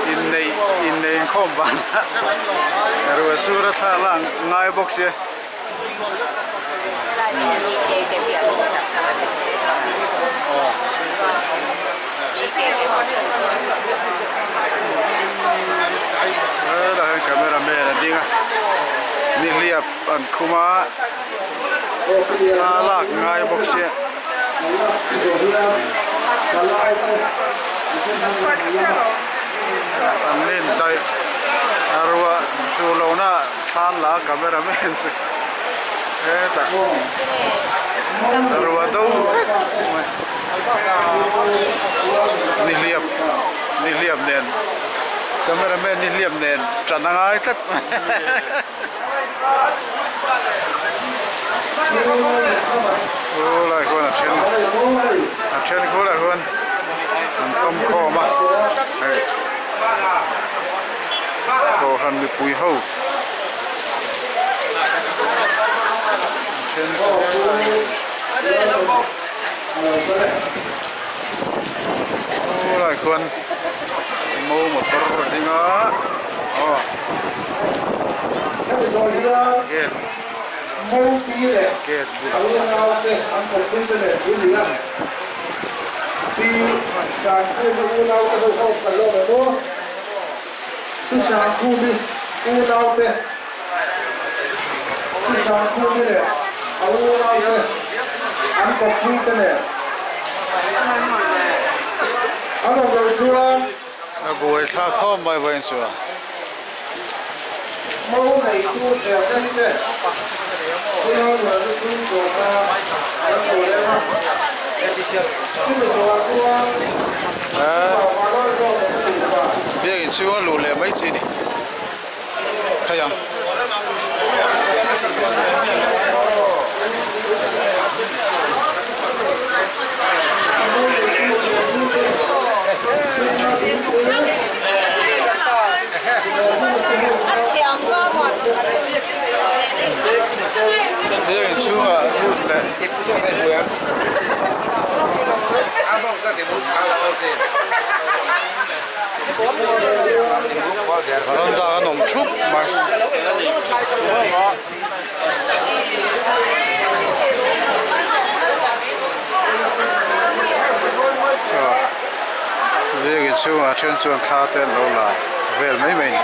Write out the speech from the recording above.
Inneih inneih inkhawm banah ruah sur a thla la ngai bawk sia. Helai hian camera man a ding a nihliap an khum a thla lak ngai bawk sia. An len daih a ruah chu lohna thlan la camera man chu hetah ruah do vek mai nihliap nihliap nen camera man nihliap nen ṭan a ngai tlat mai. Khulai khuan a then a then khulai khuan an pawm khawm a hei kohhran mipui ho a then khulai khuan mo motor a ding a aw. Gate bulah. A buai thlak khawp mai vawiin chuan. Biakin chhunga luh leh mai chi a ni thei ang. Biakin chhungah lut leh. Veranda an awm thup mai. Biakin chhungah then chuan thla te an lo la vel mai mai a ni.